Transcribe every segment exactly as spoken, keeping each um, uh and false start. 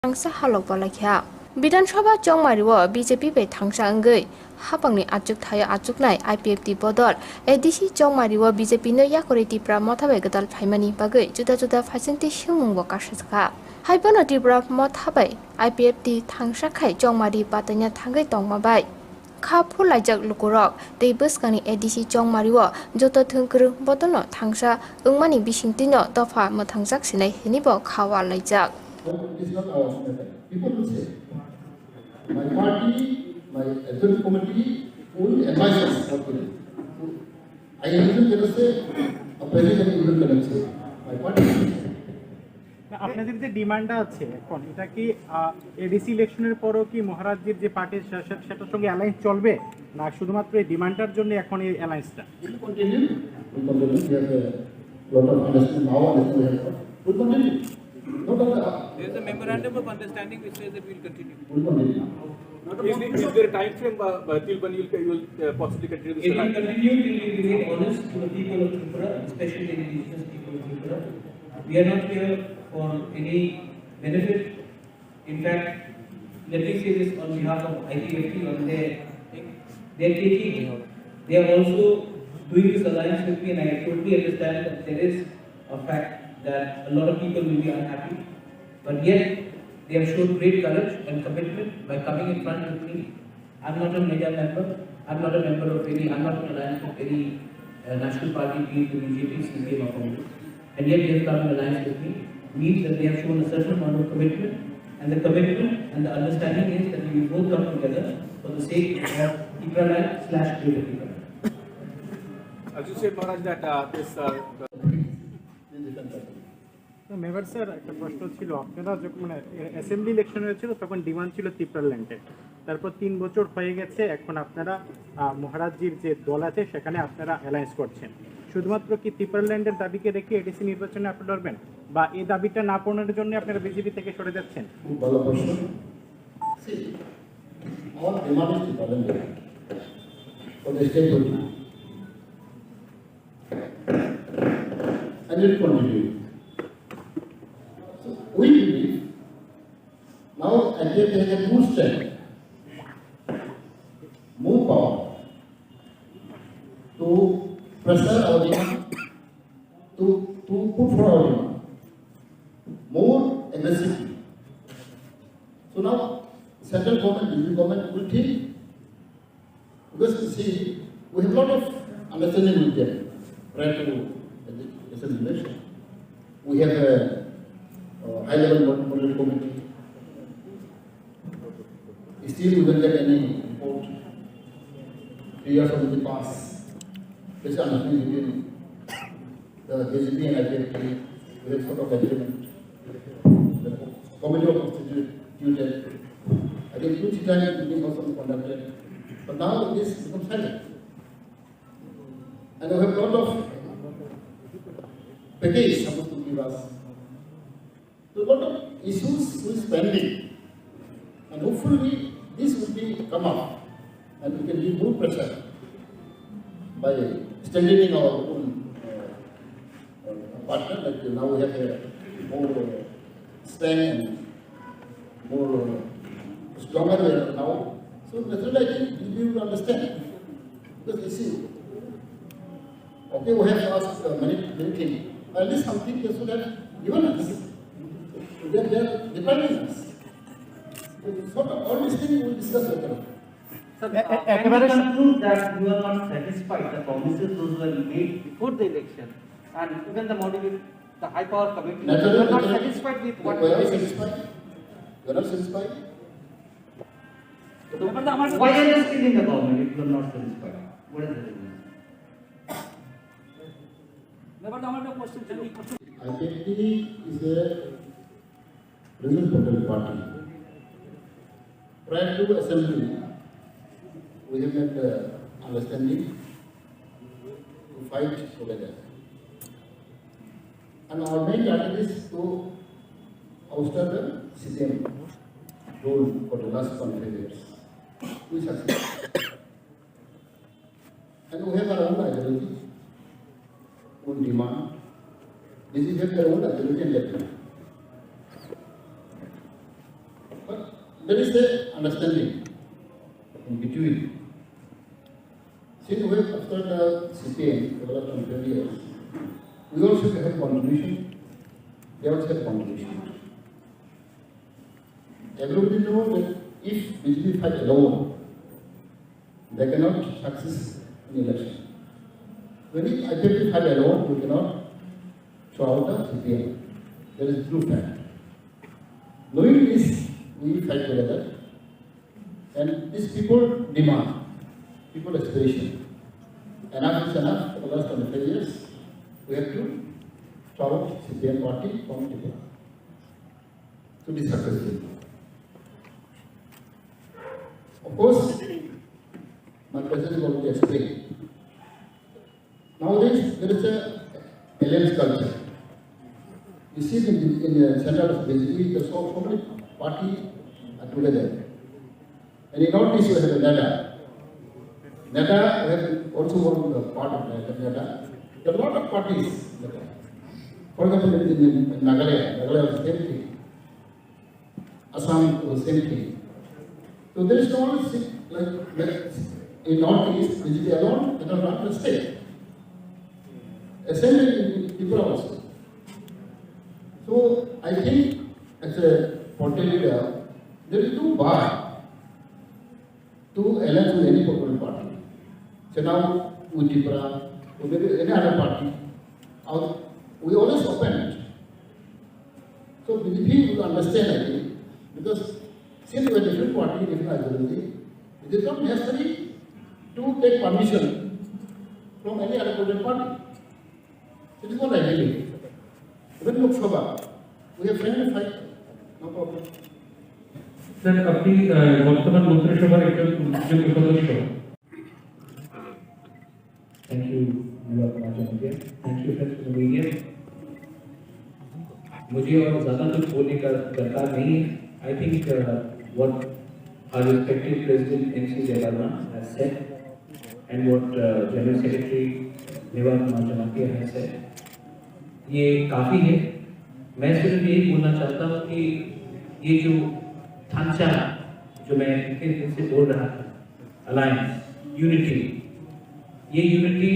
thangsa halok balaikha. Bidhan Sabha chongmario B J P bai thangsa wngwi hapangni achuk thaio achuknai I P F T bodol A D C chongmario B J P no yakarwi Tipra Motha bai gwdal phaimani bagwi juda juda phaisingtwi swngmungbo kasajakha. Haiphano Tipra Motha bai I P F T thangsa khai chongmari bataina thangwi tongma bai kha phurlaijak lukurok tei bwskangni A D C chongmario joto thwngkwrwng bodolno thangsa wngmani bisingtwino dopha mwthangjak sinai hwnwibo kha wal laijak. It is not our matter. People will say, my party, my executive committee will advise us what to do. I am not going to say, a president will connect say, my party. না, আপনাদের যে ডিমান্ডটা আছে এখন, এটা কি এডিসি ইলেকশনের পরও কি মহারাজজির যে পার্টি সেটার সঙ্গে অ্যালায়েন্স চলবে, না শুধুমাত্র এই ডিমান্ডটার জন্য এখন এই অ্যালায়েন্সটা? It will continue. We continue. We have a lot of understanding now and we have, we continue. Not only, uh, There is a memorandum of understanding which says that we will continue. We continue. Is there, is there a time frame, uh, uh, till when you will, you will, uh, possibly continue this? It will alliance? Continue till we remain honest to the people of Tripura, especially the indigenous people of Tripura. We are not here for any benefit. In fact, let me say this on behalf of I P F T on their thing. They're taking, they are also doing this alliance with me, and I totally understand that there is a fact that a lot of people will be unhappy. But yet, they have shown great courage and commitment by coming in front with me. I'm not a media member. I'm not a member of any, I'm not in alliance with any, uh, national party, be it the B J P, C P M or Congress. And yet they have come in alliance with me. Means that they have shown a certain amount of commitment. And the commitment and the understanding is that we will both come together for the sake of Tipraland slash Greater Tipraland. As you said, Maharaj, that, uh, this, uh, তো member sir, একটা প্রশ্ন ছিল, আপনারা যখন, মানে, assembly election হয়েছিল, তখন ডিমান্ড ছিল তিপ্রাল্যান্ডের। তারপর তিন বছর হয়ে গেছে, এখন আপনারা, আহ, মহারাজজির যে দল আছে, সেখানে আপনারা অ্যালায়েন্স করছেন। শুধুমাত্র কি তিপ্রাল্যান্ডের দাবিকে রেখে এডিসি নির্বাচনে আপনারা লড়বেন, বা এই দাবিটা না পূরণের জন্য আপনারা বিজেপি থেকে সরে যাচ্ছেন? খুব ভালো প্রশ্ন। See, আমার ডিমান্ড হচ্ছে তিপ্রাল্যান্ডের for the state. And it continue. So we believe now I P F T has a more strength, more power to pressure our demand, to, to put for our demand more aggressively. So now central government, B J P government will think. Because you see, we have lot of understanding with them prior to the, the election. We have a, uh, high level mon-, monitoring committee. Still, we don't get any report. Three years already passed. This understanding between the B J P and I P F T, we have sort of agreement. The committee was constituted. I think two three times meeting also conducted. But now this becomes silent. And we have lot of package supposed to give us. So lot of issues is pending. And hopefully this will be come up. And we can give more pressure by strengthening our own, uh, uh, partner. Like now we have a more, uh, strength and more, uh, stronger we are now. So naturally, I think you will understand. Because you see, okay, we have asked, uh, many, many things. At least something they should have given us. They, they are depriving us. So sort of all these things we will discuss later. Sir, A-, A-, uh, can we একেবারে স- conclude that you are not satisfied the promises those were made before the election and even the model, the high power committee, you are not satisfied with what we are satisfied? You are not satisfied? Why are you still in the government if you are not satisfied? What is the reason? ব্যাপারটা আমার একটা কোশ্চেন ছিল। I P F T is a regional political party. Prior to assembly, we have made, uh, understanding to fight together. And our main target is to ouster the C P M rule for the last twenty-five years. We succeed. And we have our own ideology, own demand. This is their own ideology and their demand. But there is a understanding in between. Since we have after the C P M for the last twenty years, we also have contribution, they also have contribution. Everybody know that if B J P fight alone, they cannot success in election. When it I P F T fight alone, we cannot throw out the C P M. That is true fact. Knowing this, we fight together. And these people demand, people aspiration. Enough is enough. For the last twenty-five years, we have to throw out C P M party from Tripura to be successful. Of course, my president already explained. Nowadays, there is a alliance culture. You see, in, in the center of B J P, there's so, so many party are together. And in Northeast, you have a NEDA. NEDA, we have also one of the part of the NEDA. There are a lot of parties. For example, in, in Nagaland, Nagaland is the same thing. Assam, the same thing. So there is no one si-, like, like, in Northeast, B J P alone cannot run the state. The same in Tripura also. So I think as a political leader, there is no bar to alliance with any political party. So now with Tripura, or maybe any other party, our, we always open it. So B J P will understand, I think, because since we are different party, different ideology, it is not necessary to take permission from any other political party. It is what I believe. Even Lok Sabha, we have friendly fight, no problem. Sir, আপনি আহ, বর্তমান মন্ত্রিসভার একজন যোগ্য সদস্য। Thank you, Yuva Kumar Jamatia. Thank you, friends from the media. मुझे और ज़्यादा कुछ बोलने का दरकार नहीं है। I think uh, what our respected President M C Jayapal Malla has said and what uh, General Secretary Yuva Kumar Jamatia has said, ये काफ़ी है। मैं सिर्फ यही बोलना चाहता हूँ कि ये जो थांचा जो मैं इतने दिन से बोल रहा था, अलायंस, यूनिटी, ये यूनिटी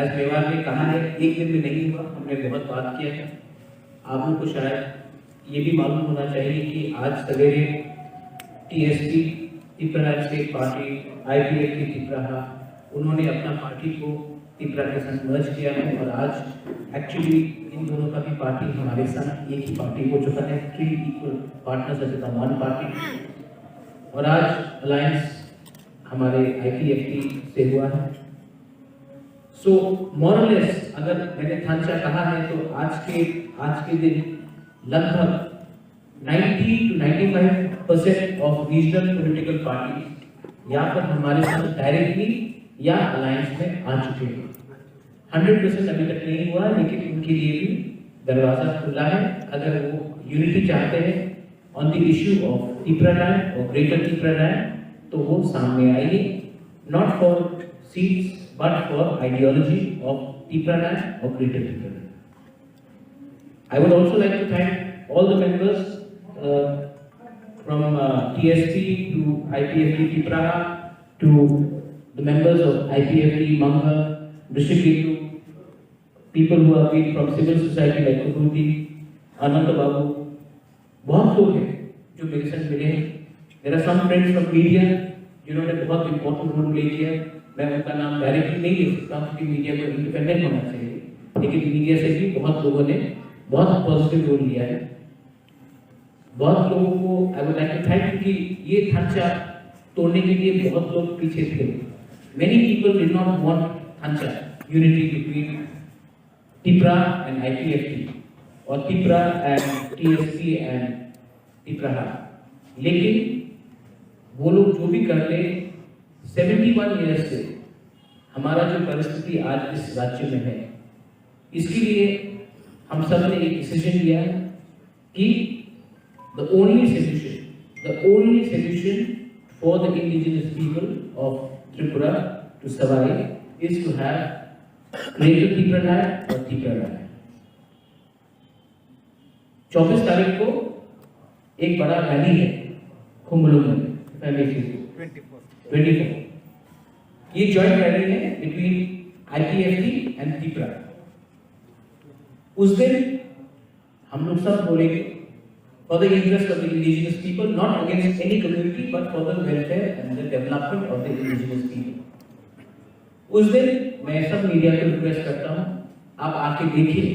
एज मेवार ने कहा है, एक दिन में नहीं हुआ, हमने बहुत बात किया है। आप लोग को शायद ये भी मालूम होना चाहिए कि आज सवेरे TSP, Tipra state party, IPFT Tipra, उन्होंने अपना पार्टी को तिप्रा के साथ मर्ज किया है और आज एक्चुअली इन दोनों का भी पार्टी हमारे साथ एक ही पार्टी हो चुका है। Three equal partners have become one party। और आज अलायंस हमारे आईपीएफटी से हुआ है। सो मोरलेस अगर मैंने थांचा कहा है तो आज के आज के दिन लगभग ninety to ninety five percent of regional political parties या पर हमारे साथ डायरेक्टली या अलायंस में आ चुके हैं। हंड्रेड परसेंट अभी तक नहीं हुआ, लेकिन उनके लिए भी दरवाज़ा खुला है। अगर वो यूनिटी चाहते हैं on the issue of Tipraland or Greater Tipraland, तो वो सामने आइए, not for seats but for ideology of Tipraland or Greater Tipraland। I would also like to thank all the members uh, from uh, T S P to I P F T Tipraha to the members of I P F T Mangha, Rishiketu, people who have been from civil society like Kubuti, Ananta Babu, बहुत लोग हैं जो मेरे साथ मिले हैं। There are some friends from media जिन्होंने बहुत इंपॉर्टेंट रोल प्ले किया। मैं उनका नाम डायरेक्टली नहीं ले सकता क्योंकि मीडिया को इंडिपेंडेंट होना चाहिए, लेकिन मीडिया से भी बहुत लोगों ने बहुत पॉजिटिव रोल लिया है। बहुत लोगों को I would like to thank कि ये थांचा तोड़ने के लिए बहुत लोग पीछे थे। Many people did not want Thancha unity between Tipra and I P F T or Tipra and T S P and Tipraha। लेकिन वो लोग जो भी कर ले, सेवेंटी वन ईयर्स से हमारा जो परिस्थिति आज इस राज्य में है, इसके लिए हम सब ने एक डिसीजन लिया है कि the only solution, the only solution for the indigenous people of Tripura to survive is to have Greater Tipraland or Tipraland। चौबीस तारीख को एक बड़ा रैली है खुम्बलुंग में, ट्वेंटी फोर। ये जॉइंट रैली है बिटवीन आईपीएफटी एंड तिपरा। उस दिन हम लोग सब बोलेंगे, for the interest of the indigenous people, not against any community, but for the welfare and the development of the indigenous people. उस दिन मैं सब मीडिया को रिक्वेस्ट करता हूँ, आप आके देखिए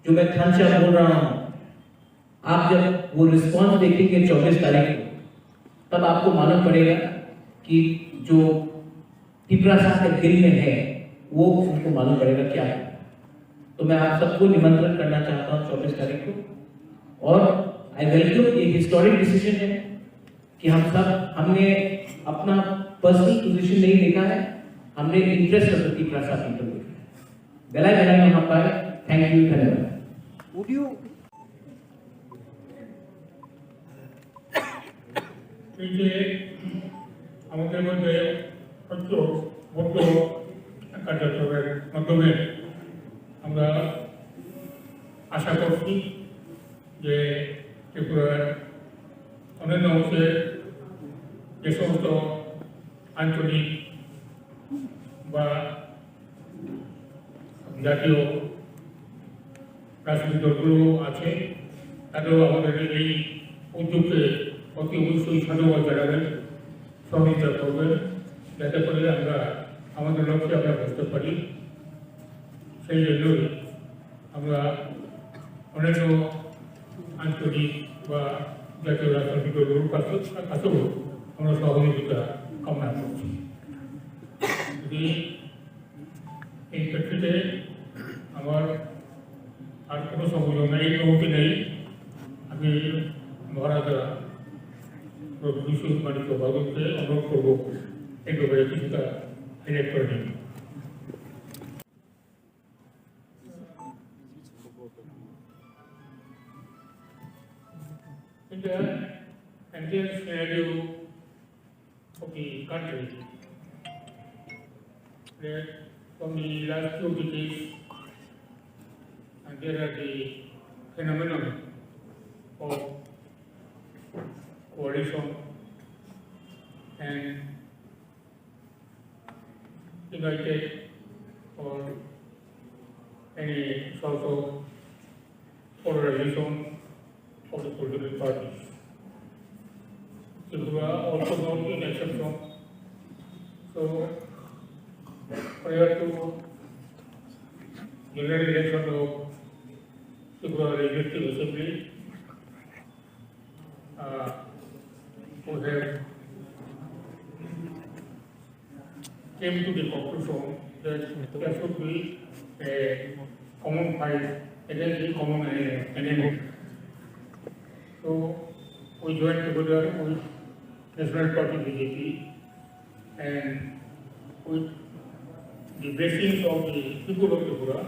जो मैं थंचा बोल रहा हूँ। आप जब वो रिस्पॉन्स देखेंगे चौबीस तारीख को, तब आपको मालूम पड़ेगा कि जो तिपरासा के दिल में है, वो उनको मालूम पड़ेगा क्या है। तो मैं आप सबको निमंत्रण करना चाहता हूँ चौबीस तारीख को। और आई वेलकम, ये हिस्टोरिक डिसीजन है कि हम सब, हमने अपना पर्सनल पोजीशन नहीं देखा है, हमने इंटरेस्ट ऑफ द तिपरासा पीपल देखा है। Belai belai no hambai, thank you, धन्यवाद। Would you এই যে আমাদের মধ্যে ঐক্যবদ্ধ কার্যক্রমের মাধ্যমে আমরা আশা করছি যে ত্রিপুরার অন্যান্য অংশে যে সমস্ত আঞ্চলিক বা জাতীয় রাজনৈতিক দলগুলো আছে, তাদেরও আমাদের এই উদ্যোগকে অতি অবশ্যই সাধুবাদ জানাবেন, সহযোগিতা করবেন, যাতে করে আমরা আমাদের লক্ষ্যে আমরা পৌঁছতে পারি। সেই জন্যই আমরা অন্যান্য আঞ্চলিক বা জাতীয় রাজনৈতিক দলগুলোর কাছে, কাছেও আমরা সহযোগিতা কামনা করছি। যদি এই প্রেক্ষিতে আমার আর কোনো সংযোজন নেই, এই মুহূর্তে নেই, আমি মহারাজা প্রভু বিষ্ণু মানিক্য বাদককে অনুরোধ করবো এই ব্যাপারে কিছুটা হাইলাইট করে দিন। In the entire scenario of the country, that from the last two decades, and there are the phenomenon of coalition and united or any sort of polarization of the political parties. Tripura also not an exception. So, prior to general election of Tripura Legislative Assembly, uh, we have came to the conclusion that there should be a common fight against the common enemy. So we joined together with National Party B J P and with the blessings of the people of Tripura,